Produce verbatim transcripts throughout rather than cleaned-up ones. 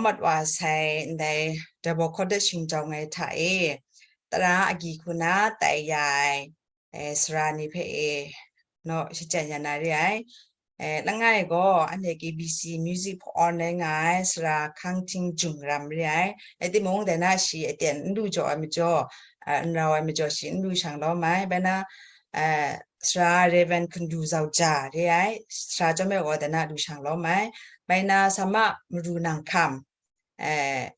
mat wa sai ndai Double Corded Shingjawng ai hta e, tara agyi hku na tai ya ai, eh, sara ni hpe e naw shachyen ya na re ai. Eh, langai gaw, anhte K B C Music hpawn rai nga ai sara Hkang Hting Jung Ram re ai. Rai timung, dai na shi aten n lu jaw ai majaw, ah, n rau ai majaw shi n lu shang lawm ai. Bai na, eh, sara Reverend Hkandu Zau Ja re ai, sara chyawm e gaw dai na lu shang lawm ai. Bai na, Sama Maru Nang Hkam, eh,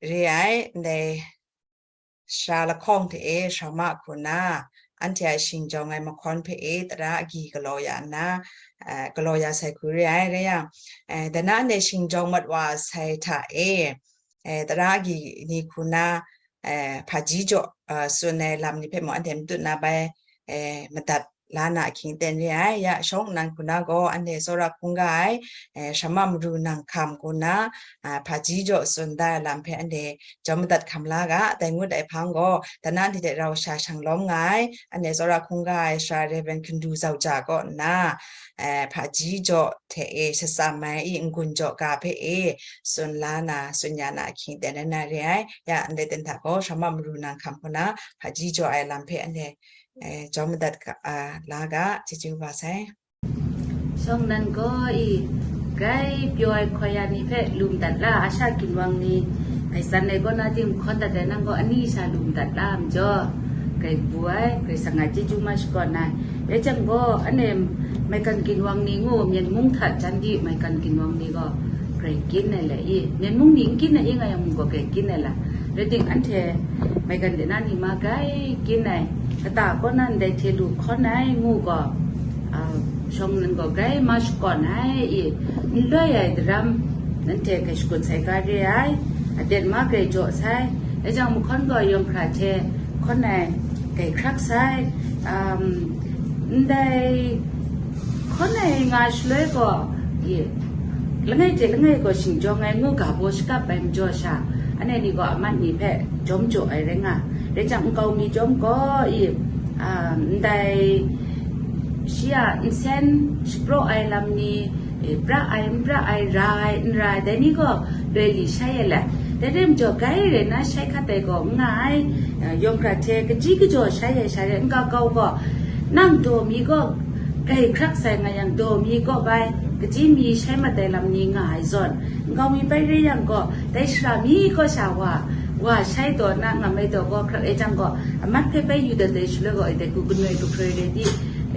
re ai, ndai sara lahkawng hte e sara ma hku na, anhte a shingjawng ai mahkawn hpe e tara agyi galaw ya nna, eh, galaw ya sai hku re ai. Rai yang, eh, dai na anhte shingjawng mat wa sai hta e, eh, tara agyi ni hku na, eh, hpaji jaw, eh, tsun ai lam ni hpe mung anhte matut na bai, eh, madat la na ahkying ten re ai. Ya, shawng nnan hku na gaw, anhte tsawra hkungga ai, eh, Sama Maru Nang Hkam hku na, ah, hpaji jaw tsun da ai lam hpe anhte jawm madat hkam la ga, dai ngut ai hpang gaw, dai na anhte hte rau sha shang lawm nga ai, anhte tsawra hkungga ai sara Reverend Hkandu Zau Ja kaw nna, eh, hpaji jaw hte e shatsam ai i n-gun jaw ga hpe e tsun la na, tsun ya na ahkying ten rai na re ai. Ya, ndai ten hta gaw, Sama Maru Nang Hkam hku na hpaji jaw ai lam hpe anhte, eh, jawm madat ga, ah, la ga, chyeju kaba sai. Shawng nnan gaw i, grai pyaw ai hkoi ya ni hpe lu madat la, a sha ginwang ni, ai tsan ai kaw na ting hkawn dat ai nang gaw, ani sha lu madat la, majaw, grai kabu ai, Karai Kasang a chyeju ma shakawn ai. Rai jang gaw, anhte maigan ginwang ni ngu, Myen mung hta jan di maigan ginwang ni gaw, grai kyin ai le i, Myen mung ni n kyin ai i nga yang mung gaw, grai kyin ai la. Rai ting, anhte maigan de na ni ma grai kyin ai, kata kaw na ndai hte lu hkawn ai ngu gaw, a, shawng nnan gaw grai ma shakawn ai i, n loi ai daram, nanhte grai shakut sai ga re ai, aten ma grai jaw sai, rai jang mahkawn gaw yawng hkra hte hkawn ai, grai hkrak sai, um, ndai hkawn ai nga shaloi gaw, i, langai hte langai gaw shingjawng ai ngu ga baw shakap ai majaw sha, anhte ni gaw amat ni hpe jawm jaw ai rai nga, rai jang nkau mi chyawm gaw, i, a, ndai shi a nsen shapraw ai lam ni, e, pra ai, n pra ai, ra ai, n ra ai, dai ni gaw loi li shai ai le. Dai rai majaw, grai rai na shai hkat ai gaw n nga ai, a, yawng hkra hte kaji kajaw shai ai sha rai n ga kau gaw, nang daw mi gaw grai hkrak sai nga yang, daw mi kaw bai, kaji mi shai mat ai lam ni nga ai zawn, nkau mi bai re yang gaw, dai shara mi kaw sha wa, wa shai taw na ngam ai taw gaw, hkrak e jang gaw, amat hpe bai yu dat ai shaloi gaw, dai hku kanoi kaproi rai di,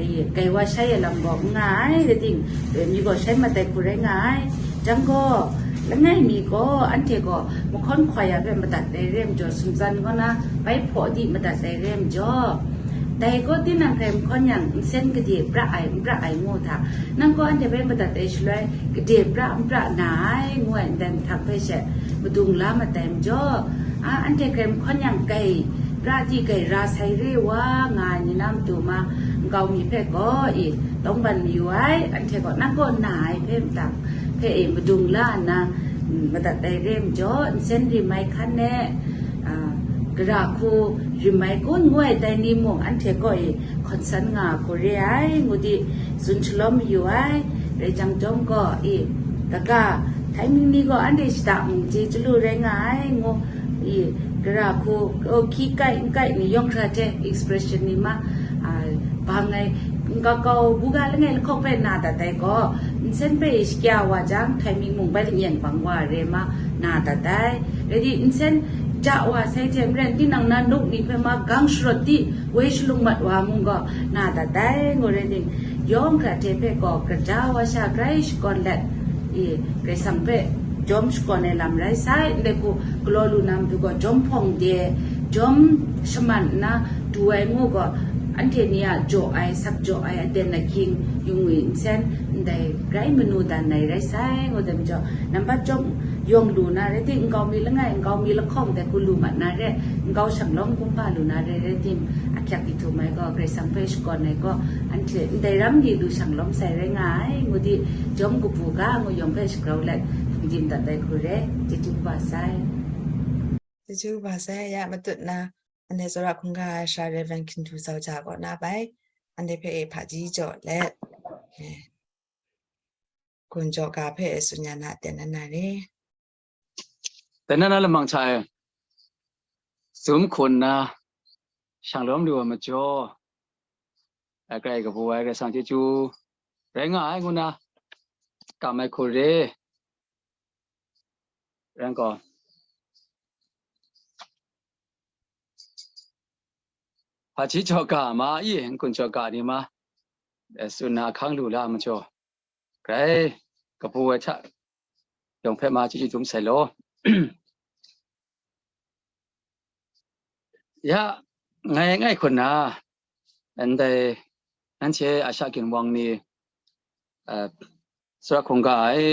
e, grai wa shai ai lam gaw n nga ai, rai ting, e, mi gaw shai mat ai hku rai nga ai. Jang gaw, langai mi gaw, anhte gaw mahkawn hkoi ya hpe madat ai re ai majaw, sumtsan kaw na bai hpaw di madat ai re ai majaw, dai gaw tinang hkrai mahkawn yang, nsen gade pra ai, n pra ai ngu hta, nang gaw anhte bai madat ai shaloi, gade pra n pra na ai, ngu ai ndai mahtang hpe she madung la mat ai majaw, a, anhte hkrai mahkawn yang, grai pra di grai ra sai re wa nga ai ni na matu ma, nkau mi hpe gaw i, tawngban mayu ai, anhte gaw nang gaw na ai hpe mahtang hpe e madung la nna, mm, madat ai re ai majaw, nsen rim ai hkan e, a, gara hku rim ai kun ngu ai dai ni mung, anhte kaw e hkawn san nga hku re ai, ngu di tsun shalawm mayu ai, rai jang chyawm gaw, i, kaga, timing ni gaw anhte shada mung chye chyalu rai nga ai, ngu, i, gara hku, o, hkyi kai n kai ni yawng hkra hte expression ni ma, a, bang ai, n ga kau, buga langai lahkawng hpe na dat ai gaw, nsen hpe e shakya wa jang, timing mung bai lanyen bang wa re ma, na dat ai. Rai di, nsen ja wa sai hte maren, tinang na nuk ni hpe ma gang sharawt di, woi shalung mat wa mung gaw, na dat ai, ngu rai ting, yawng hkra hte hpe gaw, kaja wa sha grai shakawn let, i, Karai Kasang hpe jawm shakawn ai lam rai sai, ndai hku galaw lu na matu gaw, jawm hpawng de, jawm shaman nna du ai ngu gaw, anhte ni a jaw ai, sak jaw ai, aten ahkying, yung ngwi nsen, ndai grai manu dan ai rai sai, ngu dem jaw, nambat jawm yawng lu na rai tim, nkau mi langai, nkau mi lahkawng dai hku lu mat na re, nkau shanglawm kumhpa lu na re, rai tim, ahkyak di htum ai gaw, Karai Kasang hpe shakawn ai gaw, anhte ndai ram ni lu shanglawm sai rai nga ai, ngu di, jawm kabu ga, ngu yawng hpe shagrau let, hpungdim dat ai hku re, chyeju kaba sai. Chyeju kaba sai, ya matut na, anhte tsawra hkungga ai sara Reverend Hkindu Zau Ja kaw na bai, anhte hpe e hpaji jaw let, eh, gun jaw ga hpe e tsun ya na aten na na re. Dai na na lamang hta e, zum hkun nna, shang lawm lu ai majaw, a, Karai kabu ai Karai Kasang chyeju rai nga ai ngu na, kam ai hku re. Rai gaw, hpaji jaw ga ma i, n-gun jaw ga ni ma, e, tsun na ahkang lu la ai majaw, Karai kabu ai hta yawng hpe ma chyeju dum sai law. Ya, ngai, ngai hkun na, ndai nanhte Asha ginwang ni, a, tsawra hkungga ai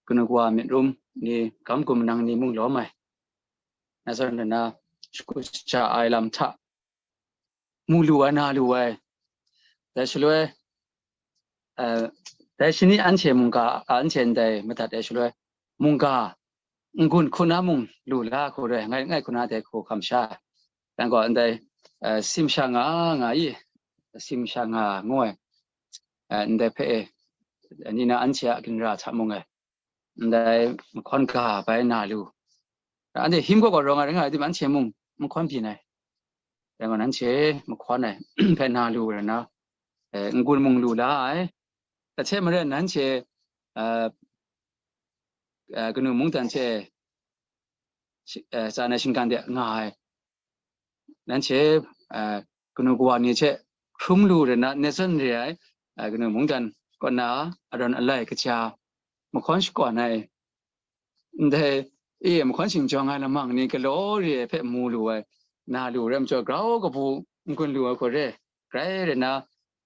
kanu kawa myit rum ni, gam gun manang ni mung lawm ai, na zawn na, shakut shaja ai lam hta mu lu ai, na lu ai. Dai shaloi, eh, dai shani anhte mungga, a, anhte ndai madat ai shaloi, mungga n-gun hku na mung lu la hku re, ngai, ngai hku na dai hku hkam sha. Rai gaw, ndai, eh, simsha nga nga i, simsha nga ngu ai, eh, ndai hpe e, ni na anhte a ginra hta mung e, ndai mahkawn ga bai na lu. Anhte him kaw kaw rawng ai rai nga ai, anhte mung mahkawn byin ai. Rai gaw, nanhte mahkawn ai hpe na lu rai na, eh, n-gun mung lu la ai. Ahte maren nanhte, eh, eh, kanu mungdan hte shi-, eh, tsan ai shinggan de nga ai. Nanhte, eh, kanu kawa ni hte hkrum lu rai na, net zawn re ai, eh, kanu mungdan kaw na arawn alai kaja mahkawn shakawn ai, ndai e mahkawn shingjawng ai lamang ni galaw re ai hpe mu lu ai, na lu rai majaw, grau kabu n-gun lu ai hku re, grai rai na,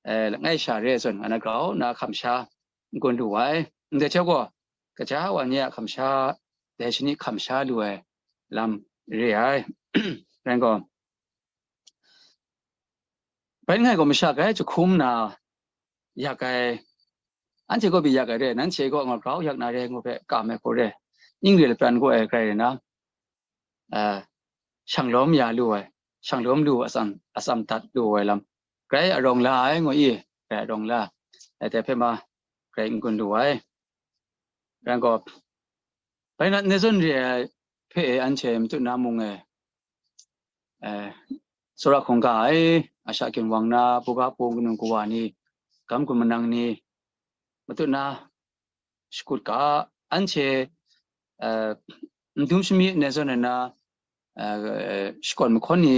eh, langai sha re ai zawn, nga na grau na hkam sha n-gun lu ai. Ndai hte gaw, kaja wa ni a hkam sha, dai shani hkam sha lu ai lam re ai. Rai gaw, bai langai gaw masha grai jahkum na yak ai, anhte gaw pyi yak ai re, nanhte gaw nga grau yak na re ngu hpe kam ai hku re, ning re lapran gaw ai grai re na, a, shang lawm ya lu ai, shang lawm lu atsam, atsam dat lu ai lam, grai arawng la ai ngu i, grai arawng la ai, dai hpe ma grai n-gun lu ai. Rai gaw, bai na, net zawn re ai hpe e, anhte matut na mung e, eh, tsawra hkungga ai, Asha ginwang na, buga pung kanu kawa ni, gam gun manang ni, matut na shakut ga, anhte, eh, n dum shami net zawn ai na, eh, shakawn mahkawn ni,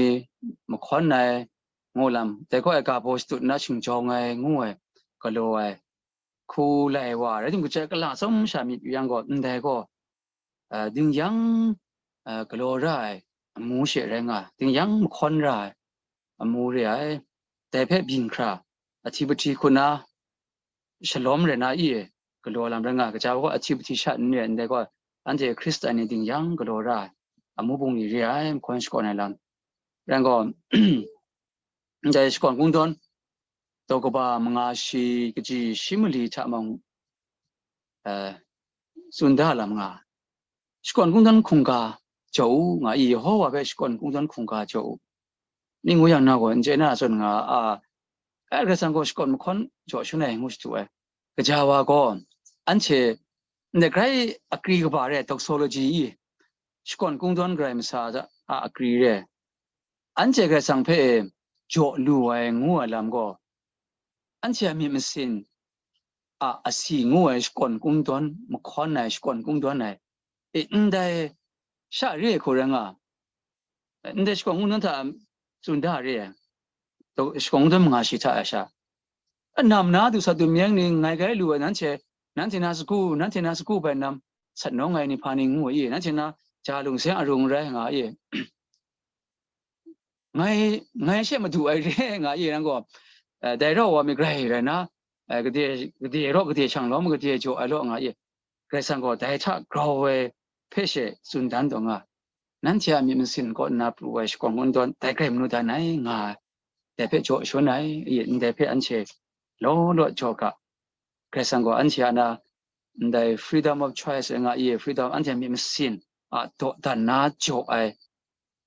mahkawn ai ngu lam, dai gaw ai ga baw shadut na shingjawng ai ngu ai, galaw ai, hku lai wa rai timung, kaja kala tsawm sha myit yu yang gaw, ndai gaw, eh, dingyang, eh, galaw ra ai amu she rai nga, dingyang mahkawn ra ai amu re ai. Dai hpe byin hkra, ahti bahti hku na shalawm rai na i, galaw lam rai nga, kaja gaw ahti bahti sha n re ai, ndai gaw, anhte Hkristan ni dingyang galaw ra ai amu bungli re ai, mahkawn shakawn ai lam. Rai gaw, ndai shakawn kungdawn daw kaba manga shi kaji shi mali hta mung, eh, tsun da lam nga. Shakawn kungdawn hkungga jaw u nga i, Yehowa hpe shakawn kungdawn hkungga jaw u. Ning ngu yang na gaw, n chye na zawn nga a, a, Karai Kasang gaw shakawn mahkawn jaw shangun ai ngu shadu ai. Kaja wa gaw, anhte ndai grai akri kaba re, doxology i, shakawn kungdawn Karai masa a akri re, anhte Karai Kasang hpe jaw lu ai ngu ai lam gaw, anhte a myit masin a asi ngu ai shakawn kungdawn, mahkawn ai shakawn kungdawn ai, e, ndai sha re ai hku rai nga, ndai shakawn kungdawn hta tsun da re ai, shakawn kungdawn manga shi hta ai sha, anam na du sa du myeng ni ngai grai lu ai, nanhte, nanhte na sagu, nanhte na sagu bai nam sat nawng ai ni hpa ni ngu ai, nanhte na ja lung seng arung rai nga ai, ngai, ngai she madu ai re nga i, nang gaw, eh, dai rau wa mi grai rai na, eh, gade, gade raw gade shang lawm, gade jaw ai law nga i, Karai Kasang gaw dai hta grau ai hpe she tsun dan taw nga, nanhte a myit masin kaw nna pru ai shakawn kungdawn dai grai manu dan ai nga ai, dai hpe jaw shangun ai, i, ndai hpe anhte law law jaw ga. Karai Kasang gaw anhte a na ndai freedom of choice nga i, freedom, anhte myit masin a dawdan na jaw ai,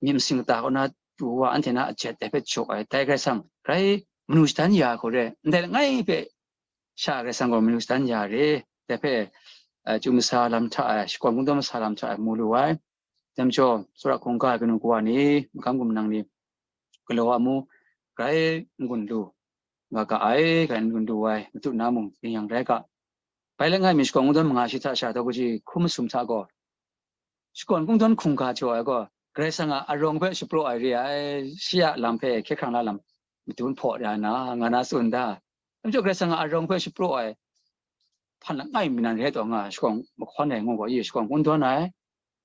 myit masin kata kaw na pru wa, anhte na ajet dai hpe jaw ai, dai Karai Kasang rai manu shadan ya hku re, ndai langai hpe sha Karai Kasang gaw manu shadan ya re, dai hpe eh, chyu masa lam hta e, shakawn kungdawn masa lam hta e mu lu ai. Dai majaw, tsawra hkungga ai kanu kawa ni, magam gun manang ni, galaw a mu, grai n-gun lu nga ga ai, grai n-gun lu ai, madu na mung, ning yang rai ga. Bai langai mi shakawn kungdawn manga shi hta sha daw kaji hkum masum hta gaw, shakawn kungdawn hkungga jaw ai gaw, Karai Kasang a arawng hpe shapraw ai re ai, shi a lam hpe hkye hkrang la lam madun hpaw ya na, nga na tsun da. Dai majaw Karai Kasang a arawng hpe shapraw ai, hpan langai mi nan re taw nga, shakawn mahkawn ai ngu gaw, i shakawn kungdawn ai,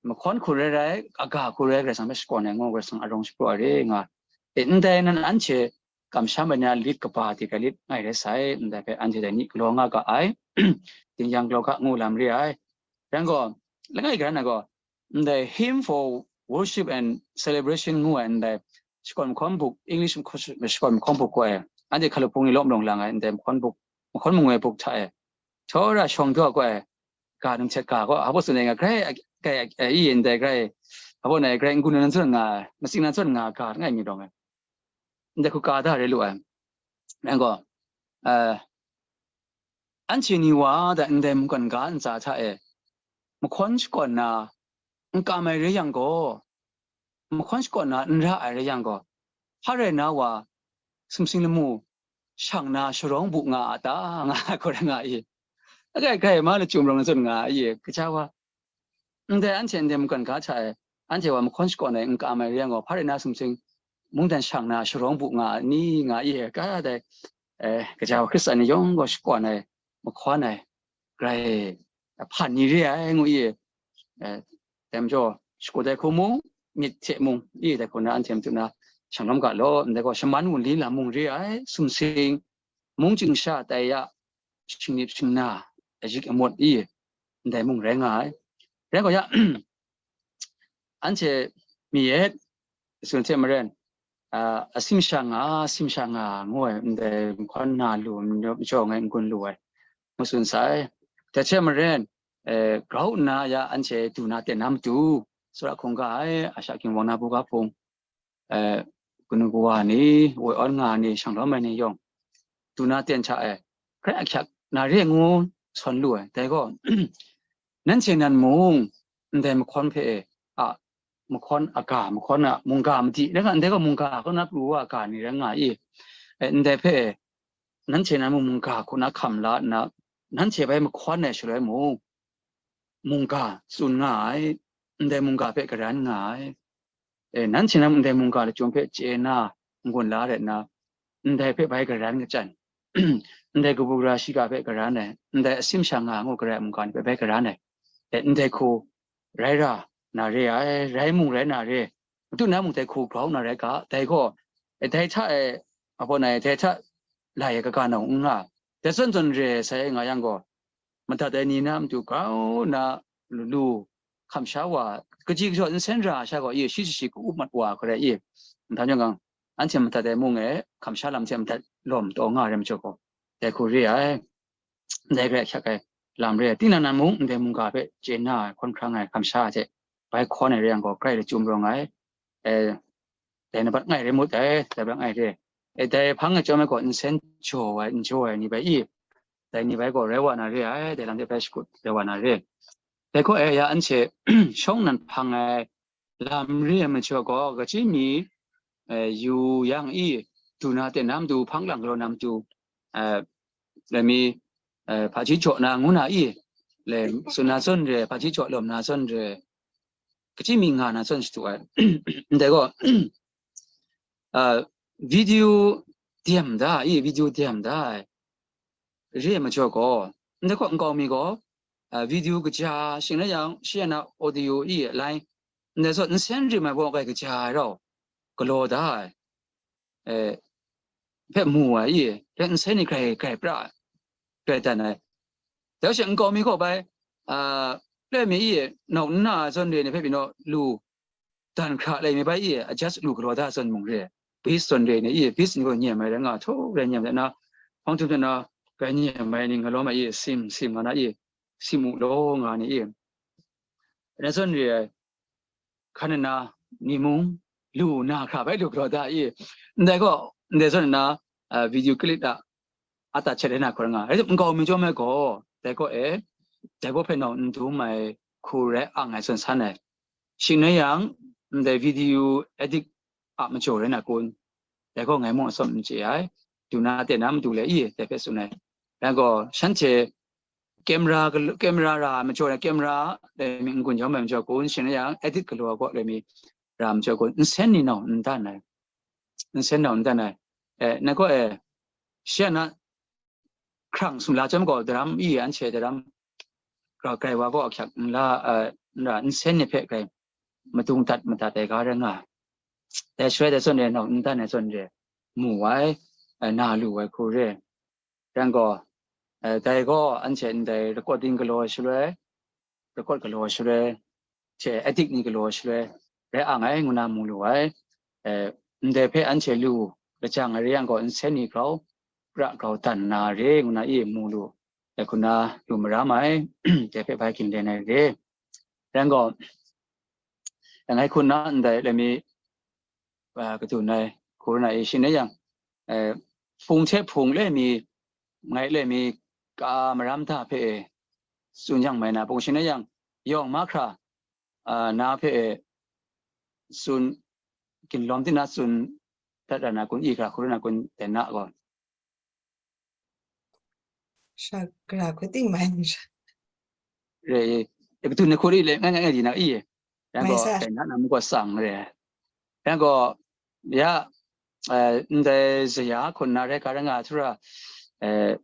mahkawn hku rai rai, aga hku rai, Karai Kasang hpe shakawn ai ngu, Karai Kasang arawng shapraw ai re nga. E, ndai nan anhte kamsham ai ni a lit kaba de ga lit ngai rai sai, ndai hpe anhte dai ni galaw nga ga ai, ding yang galaw ga ngu lam re ai. Rai gaw, langai gara na gaw, ndai hymn for worship and celebration ngu ai ndai shakawn mahkawn buk, English shakawn mahkawn buk gaw e, anhte hkalup hpung ni law malawng lang ai ndai mahkawn buk, mahkawn mangwi buk hta e, htawra shawng daw gaw e, ga num htet ga gaw, hpa tsun ai nga, grai, grai, i ndai grai, hpa na grai n-gun na zawn nga ai, matsing na zawn nga ai ga langai mi rawng ai. Ndai hku ka da re lu ai. Rai gaw, eh, anhte ni wa da ndai mungkan ga ntsa hta e, mahkawn shakawn na n kam ai re yang gaw, mahkawn shakawn na n ra ai re yang gaw, hpa rai na wa sumsing lamu shang na sharawng bu nga a ta, nga ai hku rai nga i. Akai kai ma lachyum rawng na zawn nga i, kaja wa. Ndai anhte ndai mungkan ga hta e, anhte wa mahkawn shakawn ai n kam ai re yang gaw, hpa rai na sumsing mungdan shang na sharawng bu nga ni, nga i, ka dai, eh, kaja wa Hkristan ni yawng gaw shakawn ai, mahkawn ai, grai hpan ni re ai, ngu i, eh, dai majaw, shakut ai hku mung, myit hte mung, i dai hku na anhte matu na shanglawm ga law, ndai gaw shaman wunli lam mung re ai, sumsing, mung chying sha tai ya, shingnip shingna, ayik amut i, ndai mung rai nga ai. Rai gaw ya, anhte mi yet, tsun hte maren, a, asim sha nga, asim sha nga ngu ai ndai mahkawn na lu majaw ngai n-gun lu ai, ngu tsun sai. Dai hte maren, eh, grau nna ya anhte du na ten na matu, tsawra hkungga ai, Asha Ginwang na buga hpung, eh, kanu kawa ni, woi awn nga ni, shanglawm ai ni yawng, du na ten hta e, grai ahkyak na re ngu sawn lu ai. Dai gaw, nanhte nan mung, ndai mahkawn hpe e, a, mahkawn aga, mahkawn a mungga madi, rai nga, ndai gaw mungga kaw na pru wa ga ni rai nga i, e, ndai hpe e, nanhte nan mung mungga hku na hkam la nna, nanhte bai mahkawn ai shaloi mung, mungga tsun nga ai, ndai mungga hpe garan nga ai. E, nanhte nan mung ndai mungga lachyum hpe chye na n-gun la rai nna, ndai hpe bai garan kachyan, ndai kabu gara shiga hpe garan ai, ndai asim sha nga ngu garai mungga ni hpe bai garan ai, e, ndai hku rai ra na re ai, rai mung rai na re, matu na mung dai hku grau na rai ga, dai gaw, e, dai hta e, abaw na e, dai hta lai e kaga nau n nga, dai zawn zawn re sai nga yang gaw, madat ai ni na matu grau na lu, kamsha wa, kaji kajaw nsen ra sha gaw, ye shi shi shi ka-up mat wa hkrai i, nhtang yawng gang, anhte madat ai mung e, kamsha lam hte madat lawm taw nga ai rai majaw gaw, dai hku re ai, ndai grai ahkyak ai lam re ai. Tinang nan mung ndai mungga hpe chye na ai, hkawn hkrang ai, kamsha hte bai hkawn ai re yang gaw, grai lachyum rawng ai, e, dai na bat ngai re mut dai, dai bat ngai re. E, dai hpang ai chyawm ai gaw, nsen jaw ai, n jaw ai ni bai i, dai ni bai gaw rai wa na re ai, dai lam de bai shakut rai wa na re. Dai gaw e, ya anhte shawng nnan hpang ai lam re ai majaw gaw, kachyi mi, e, yu yang i, du na ten na matu, hpang lang galaw na matu, e, lai mi, e, hpaji jaw na ngu na i, lai tsun na zawn re, hpaji jaw lawm na zawn re, kachyi mi nga na zawn shadu ai. Ndai gaw, a, video dem da i, video dem da ai. Re ai majaw gaw, ndai gaw nkau mi gaw, a, video kaja shing rai yang, shi a na audio i lai, ndai zawn nsen rim ai baw kai kaja ai rau, galaw da ai, e, hpe mu ai i, hpe nsen ni grai, grai pra ai, grai dan ai. Dai she nkau mi gaw bai, a, rai mi i, nau nna zawn re ni hpe pyi naw lu, dan hkra lai mi bai i, adjust lu galaw da zawn mung re, bis zawn re ni i, bis ni gaw nyem ai rai nga, htaw rai nyem ai na, hpang htum hte na, rai nyem ai ni nga lawm ai i, sim, sim nga na i, sim u law nga ni i, rai zawn re ai, hkan nna ni mung lu na hkra bai lu galaw da i, ndai gaw, ndai zawn nna, a, video clip a, a ta htet rai na hkawr nga, rai timung, nkau mi chyawm ai gaw, dai gaw e, dai gaw hpe nau n dum ai hku rai ang ai tsun san ai. Shing rai yang, ndai video edit a majaw rai na kun? Dai gaw ngai mung atsawm n chye ai. Du na, ten na matu le i, dai hpe tsun ai. Rai gaw, shanhte camera gal-, camera ra ai majaw rai, camera dai mi n-gun jawm ai majaw kun? Shing rai yang, edit galaw ai gaw dai mi ra ai majaw kun? Nsen ni nau n dan ai. Nsen nau n dan ai. Eh, nang gaw, eh, shi a na hkrang sumla chyawm gaw, daram i, anhte daram grau grai wa gaw ahkyak n la, eh, n ra, nsen ni hpe grai madung dat madat ai ga rai nga ai. Dai shaloi dai zawn re, nau n dan ai zawn re, mu ai, eh, na lu ai hku re. Rai gaw, eh, dai gaw anhte ndai recording galaw ai shaloi, record galaw ai shaloi, hte edit ni galaw ai shaloi, rai ang ai ngu na mu lu ai. Eh, ndai hpe anhte lu lajang ai re yang gaw, nsen ni grau, pra grau dan na re ngu na i mu lu, dai hku na lu maram ai, dai hpe bai ginlen ai re. Rai gaw, dai ngai hku na ndai lami, ah, kadu nai hku na i, shing rai yang, eh, hpung hte hpung le mi, ngai le mi, ka maram da hpe e tsun yang mai na, hpung shing rai yang, yawng mahkra, ah, na hpe e tsun, ginlawm di na tsun dat ra na kun, i hkra hku na kun, dai na gaw. Sha, gara hku ting mai n sha. Re, e, e, kadu ni hku ri le, ngai, ngai, ngai di na i. Rai gaw, sa. Dai na, na mu gaw tsang re. Rai gaw, ya, eh, ndai zaya hku na rai ga rai nga htura, eh,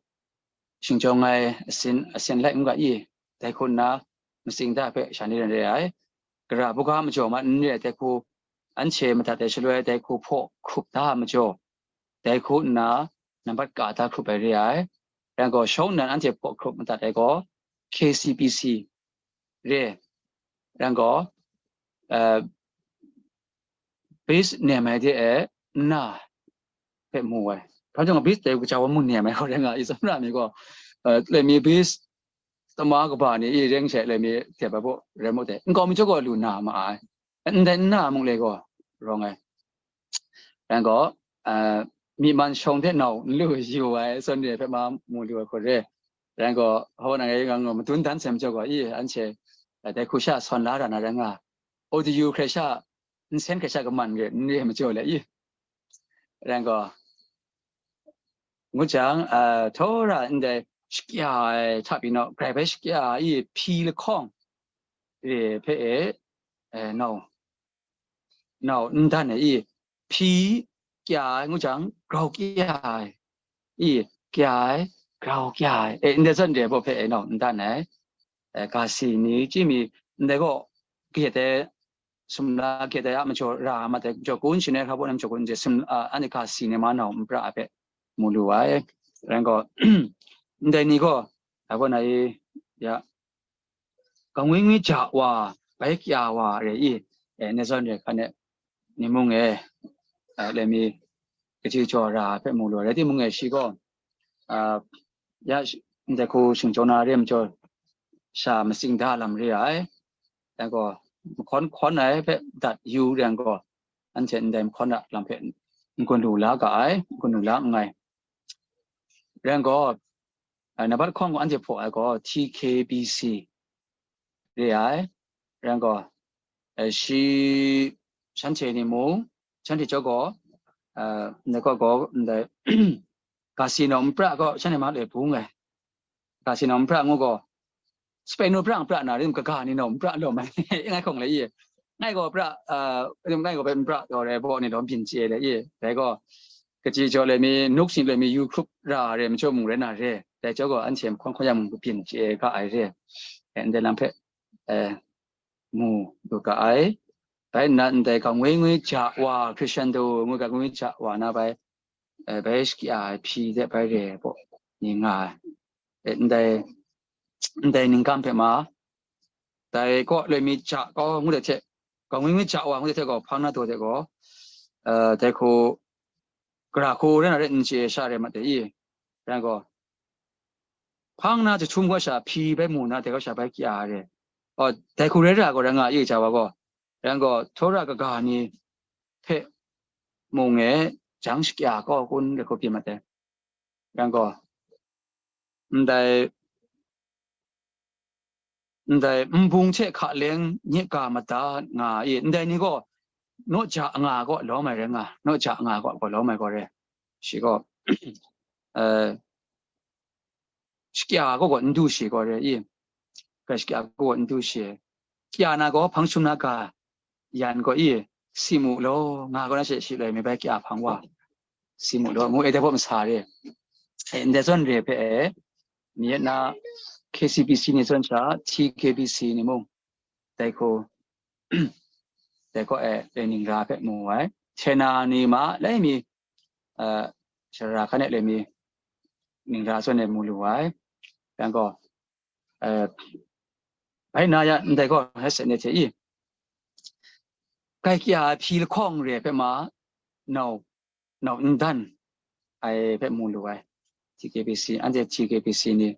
shingjawng ai asin, asin lai n ga i, dai hku na matsing da hpe sha ni ran re ai. Gara buga majaw ma n re ai, dai hku anhte madat ai shaloi, dai hku hpaw hkrup da ai majaw, dai hku nna nambat ka da hkrup ai re ai. Rai gaw, shawng nnan anhte hpaw hkrup madat ai gaw K C B C re. Rai gaw, eh, base nem ai de e nna hpe mu ai. Hpa jang base dai gaja wa mung nem ai gaw rai nga i, tsawra mi gaw, eh, lemi base tama kaba ni i reng she lemi tep ai baw rai mu de, nkau mi chyawm gaw lu na ma ai. Ndai nna mung le gaw rawng ai. Rai gaw, ah, myi man shawng hte nau n lu yu ai zawn re hpe ma mu lu ai hku re. Rai gaw, hkaw nang e ngang gaw madun dan sai majaw gaw, i, anhte, ah, dai hku sha sawn la ra na rai nga, audio hkrai sha, nsen hkrai sha kaman re, n re majaw le, i. Rai gaw, ngu jang, ah, htawra ndai shakya ai hta pyi naw, grai bai shakya ai i, hpyi lahkawng re hpe e, eh, nau, nau n dan ai i, hpyi kya ai ngu jang, grau kya ai i, kya ai, grau kya ai, e, ndai zawn re baw hpe e nau n dan ai. Eh, ga si ni chyi mi, ndai gaw, kayat ai, sumla kayat ai a majaw ra ai mat ai, majaw kun, shangai hkra baw na majaw kun, je sum, a, anhte ga si ni ma nau n pra ai hpe mu lu ai. Rai gaw, ndai ni gaw, a, gaw na i, ya, kangwi ngwi ja wa, bai kya wa re i, e, ndai zawn re hkan e, ni mung e, a, lemi kaji jaw ra ai hpe mu lu ai. Rai timung e, shi gaw, a, ya, shi, ndai hku shingjawng na re majaw, sha matsing da lam re ai. Rai gaw, mahkawn hkawn ai hpe dat yu rai gaw, anhte ndai mahkawn a lam hpe n-gun lu la ga ai, n-gun lu la nngai. Rai gaw, a, nambat hkawng gaw anhte hpaw ai gaw T K B C re ai. Rai gaw, a, shi shanhte ni mung, shanhte chyawm gaw, a, ndai gaw gaw, ndai, ga si naw n pra gaw, shanhte ma loi bung ai. Ga si naw n pra ngu gaw, sape nu pra n pra na rim, kaga ni naw n pra lawm ai, ngai hkawng le i. Ngai gaw pra, a, ngai gaw hpe n pra taw re, baw ni lawm byin chye le i. Dai gaw, kaji jaw le mi, nuk sin le mi, yu hkrup ra re, majaw mung rai na re. Dai jaw gaw, anhte mahkawn hkawn ya mung byin chye ga ai re. E, ndai lam hpe, e, mu lu ga ai. Bai nna, ndai kangwi ngwi ja wa, Hkristian daw ngu kangwi ngwi ja wa na bai, e, bai shakya ai hpyi de bai re baw ni nga ai. E, ndai, ndai ningkam hpe ma, dai kaw loi mi ja kau ngu de hte, kangwi ngwi ja wa ngu de hte gaw, hpang na daw de gaw, e, dai hku, gara hku rai na rai n chye sha re mat de i. Rai gaw, hpang na jahtum gaw sha hpyi bai mu na, dai gaw sha bai kya re. Aw, dai hku rai ra gaw, rai nga i, ja wa gaw. Rai gaw, htawra kaga ni hpe mung e jang shakya kau kun, dai hku byin mat ai. Rai gaw, ndai ndai nbung hte hka leng nye ga mada nga i, ndai ni gaw naw ja nga gaw lawm ai rai nga, naw ja nga gaw, gaw lawm ai gaw re. Shi gaw, eh, shakya gaw gaw n du shi gaw re i, ga shakya gaw gaw n du shi. Kya na gaw hpang shum na ga yan gaw i, si mu law, nga gaw na she shi loi mi bai kya hpang wa, si mu law, ngu e dai baw masa re. E, ndai zawn re hpe e, mi yet na K C B C ni zawn sha, T K B C ni mung, dai hku, dai hku e, dai ningra hpe mu ai. China ni ma lai mi, eh, shara hkan e lai mi, ningra zawn e mu lu ai. Yang gaw, eh, bai na ya ndai gaw, hai se ne hte i, kai kya ai hpyi lahkawng re hpe ma, nau, nau n dan ai hpe mu lu ai, T K B C, anhte T K B C ni.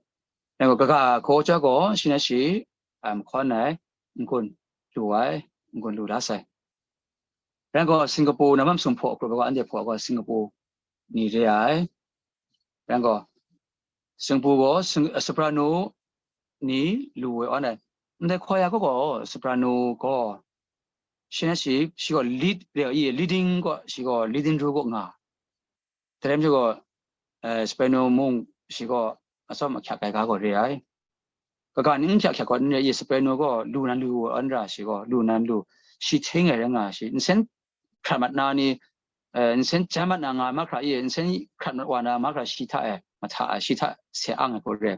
Yang gaw, kaga hkaw chyawm gaw, shi na shi, a, mahkawn ai, n-gun lu ai, n-gun lu la sai. Yang gaw, Singapore, na mam sung hpaw hkrup ai gaw, anhte hpaw gaw, Singapore ni re ai. Yang gaw, Singapore gaw, Sing-, soprano ni lu ai awn ai. Ndai hkaw ya gaw gaw, soprano gaw, shi na shi, shi gaw lead re ai, leading gaw, shi gaw leading role gaw nga. Dai rai majaw gaw, eh, soprano mung shi gaw atsawm ahkyak ai ga gaw re ai. Kaga ni n hkyak hkyak gaw n re ai, soprano gaw lu nan lu ai awn ra shi gaw, lu nan lu, shi hting ai rai nga shi. Nsen hkrat mat na ni, eh, nsen jan mat na nga mahkra i, nsen hkrat mat wa na mahkra shi hta e, mahta e, shi hta se ang ai gaw re.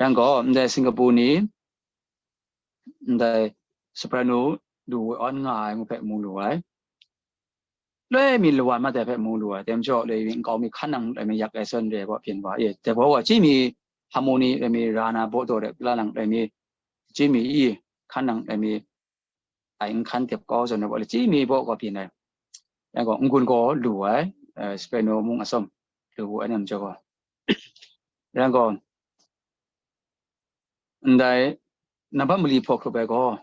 Yang gaw, ndai Singapore ni, ndai soprano lu awn nga ai ngu hpe mu lu ai. Loi mi lawan mat ai hpe mu lu ai. Dai majaw, loi mi nkau mi hkan nang loi mi yak ai zawn re gaw byin wa e. Dai gaw, chyi mi harmony loi mi ra na baw daw de la lang loi mi, chyi mi i hkan nang loi mi ai n hkan dep kau zawn ai gaw, chyi mi baw gaw byin ai. Yang gaw, n-gun gaw lu ai, eh, soprano mung atsawm lu ai nem jaw gaw. Yang gaw, ndai nambat mali hpaw hkrup ai gaw,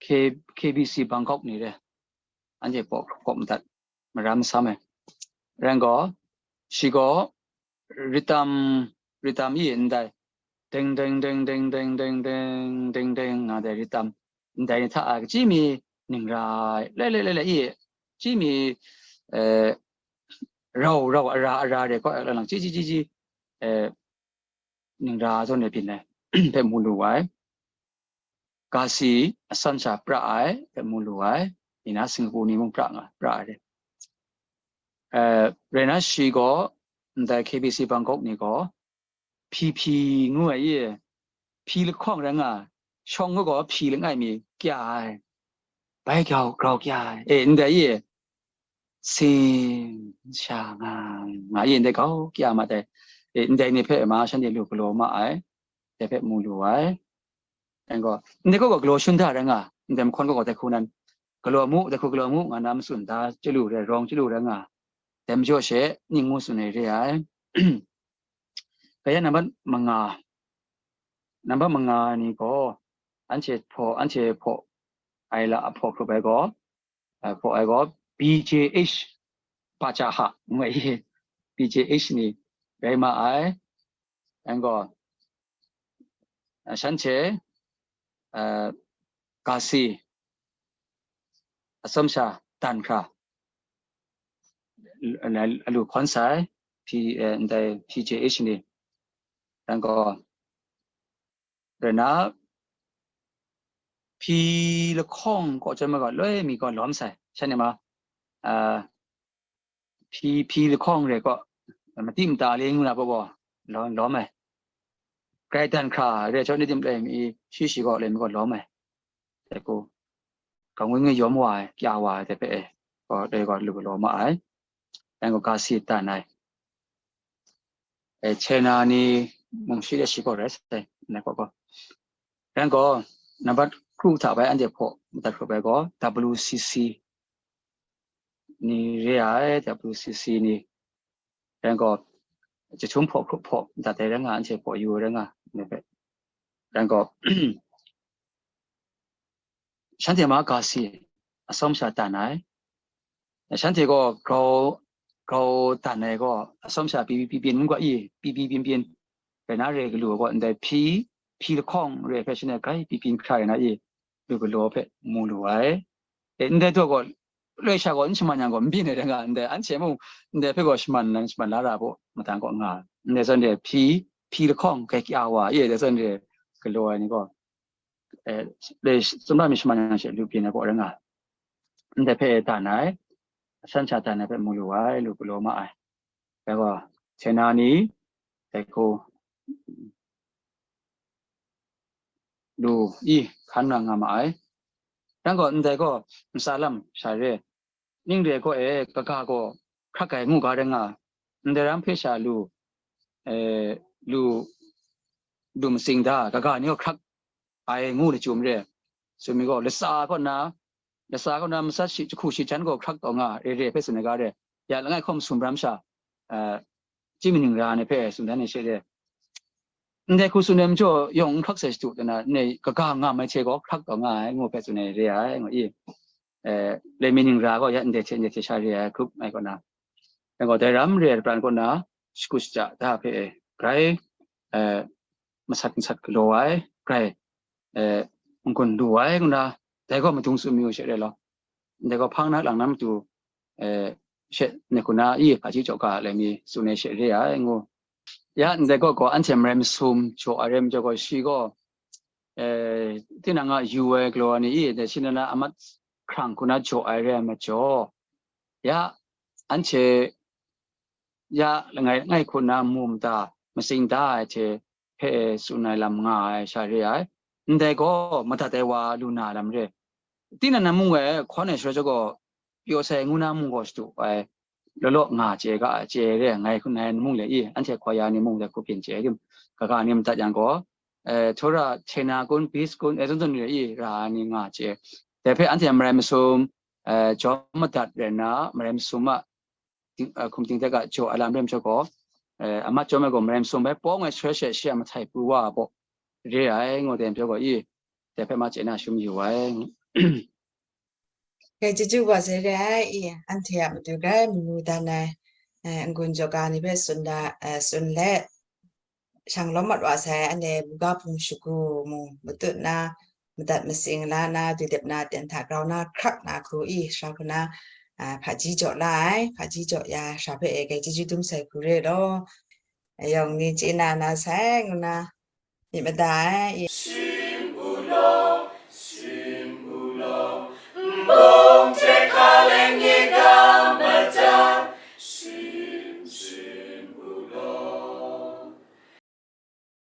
K-, K B C Bangkok ni re, anhte hpaw hkrup madat, maram masam ai. Yang gaw, shi gaw, ritam, ritam i ndai, deng, deng, deng, deng, deng, deng, deng, deng, deng, nga dai ritam, ndai ni hta a, chyi mi ningra, le, le, le, le, i, chyi mi, eh, rau, rau, ara, ara, re kaw, lang, chyi, chyi, chyi, chyi, eh, ningra zawn e byin ai, hpe mu lu ai. Gasi atsawm sha pra ai, hpe mu lu ai. Ni na Singapore ni mung pra nga, pra ai re. Eh, rai na shi gaw, ndai K B C Bangkok ni gaw, P P ngu ai i, hpyi lahkawng rai nga, shawng gaw hpyi langai mi kya ai, bai grau grau kya ai, e, ndai i, sin sha nga, nga i, ndai grau kya mat ai, e, ndai ni hpe ma shanhte lu galaw ma ai, dai hpe mu lu ai. Yang gaw, ndai gaw gaw galaw shun da rai nga, ndai mahkawn gaw gaw dai hku nan, galaw mu, dai hku galaw mu, nga na matsun da chyalu rai, rawng chyalu rai nga, dai majaw she, ning ngu tsun ai re ai. Kaya nambat manga, nambat manga ni gaw, anhte hpaw, anhte hpaw ai la, a hpaw hkrup ai gaw, a hpaw ai gaw, B J H, Pacaha, ngu ai, B J H ni rai ma ai. Yang gaw, a, shanhte, a, Gasi, atsawm sha dan hkra, a, a lu hkawn sai, P-, eh, ndai P J H ni, yang gaw, rai na, hpyi lahkawng kaw chyawm ai gaw, loi mi gaw lawm sai, shanhte ma, a, hpyi, hpyi lahkawng re gaw, mati mata le ngu na gaw, lawm, lawm ai. Grai dan hkra re chyawm ni tim loi mi, shi shi gaw loi mi gaw lawm ai. Dai gaw, ga ngwi ngwi yawm wa ai, kya wa ai, dai hpe e, gaw, dai gaw lu galaw ma ai. Yang gaw, Gasi dan ai. E, China ni mung shi de shi gaw rai sai, nai gaw gaw. Yang gaw, nambat kru hta bai anhte hpaw madat hkrup ai gaw, W C C ni re ai, W C C ni. Yang gaw, jahtum hpaw hkrup hpaw madat ai rai nga, anhte hpaw yu ai rai nga, nai hpe. Yang gaw, shanhte ma Gasi atsawm sha dan ai. Shanhte gaw grau, grau dan ai gaw, atsawm sha pyi pyi byin, ngu ga i, pyi pyi byin byin, rai na re galu ai gaw, ndai hpyi, hpyi lahkawng re ai hpe shanhte grai pyi pyi n hkra ai na i, lu galaw hpe mu lu ai. E, ndai daw gaw, loi sha gaw n shaman yang gaw, n byin ai rai nga, ndai anhte mung, ndai hpe gaw shaman, shaman la ra ai madan kaw nga, ndai zawn re hpyi, hpyi lahkawng grai kya wa, e, dai zawn re galaw ai ni gaw, e, loi sumla mi shaman yang she lu byin ai kaw rai nga, ndai hpe e dan ai, asan sha dan ai hpe mu lu ai, lu galaw ma ai. Dai gaw, China ni, dai hku, lu i hkan na nga ma ai. Yang gaw, ndai gaw, ntsa lam sha re, ning re gaw e, kaga gaw hkrak ai ngu ga rai nga, ndai ram hpe sha lu, e, lu, lu matsing da, kaga ni gaw hkrak ai ngu lachyum re, tsun mi gaw, latsa kaw na, latsa kaw na matsat shi, jahku shi jan gaw hkrak taw nga, re re hpe tsun ai ga re, ya langai hkawm sum ram sha, a, chyi maning ra ai hpe tsun dan ai she re. Ndai hku tsun ai majaw, yawng n hkrak sai shadu, dai na, ndai kaga nga mai hte gaw hkrak taw nga ai ngu hpe tsun ai re ai, ngu i. E, loi mi ning ra gaw, ya ndai hte, ndai hte sha re ai hkrup ai kaw na, dai gaw, dai ram re ai pran kaw na, shagu shaja da hpe grai, e, masat masat galaw ai, grai, e, n-gun lu ai ngu na, dai gaw madung tsun mi u she re law, ndai gaw hpang na lang na matu, e, she, ndai hku na i hpaji jaw ga ai mi tsun ai she re ai ngu. Ya, ndai gaw gaw anhte marai masum jaw ai rai majaw gaw, shi gaw, e, tinang a yu ai galaw ai ni i, dai shi na na amat hkrang hku na jaw ai rai ai majaw, ya, anhte, ya, langai langai hku na mu mada, matsing da ai hte, hpe tsun ai lam nga ai sha re ai. Ndai gaw madat ai wa lu na lam re. Tinang na mung e hkawn ai shaloi gaw, pyaw sai ngu na mung gaw shadu ai, law law nga chye ga ai, chye re ai, ngai hku nai mung le i, anhte hkaw ya ni mung dai hku byin chye ai tim, kaga ni madat yang gaw, e, Torah, China kun, Bis kun, e, zawn zawn re i, ra ai ni nga chye. Dai hpe anhte marai masum, e, jawm madat rai nna, marai masum a, ting, a, hkum ting hte ga jaw ai lam re ai majaw gaw, e, amat jawm ai gaw marai masum bai pawng ai shaloi she, shi a mahtai pru wa ai baw re ai, ngu dai majaw gaw i, dai hpe ma chye na shum yu ai. Grai chyeju wa sai re ai, i, anhte a matu grai manu dan ai, e, n-gun jaw ga ni hpe tsun da, e, tsun let, shang lawm mat wa sai, anhte buga hpung shagu mung matut na, madat matsing la na, dudep na, ten hta grau na, hkrak na hku i, sha hku na, a, hpaji jaw la ai, hpaji jaw ya, sha hpe e grai chyeju dum sai hku re law, yawng ni chye na na sai ngu na, myit mada ai, i.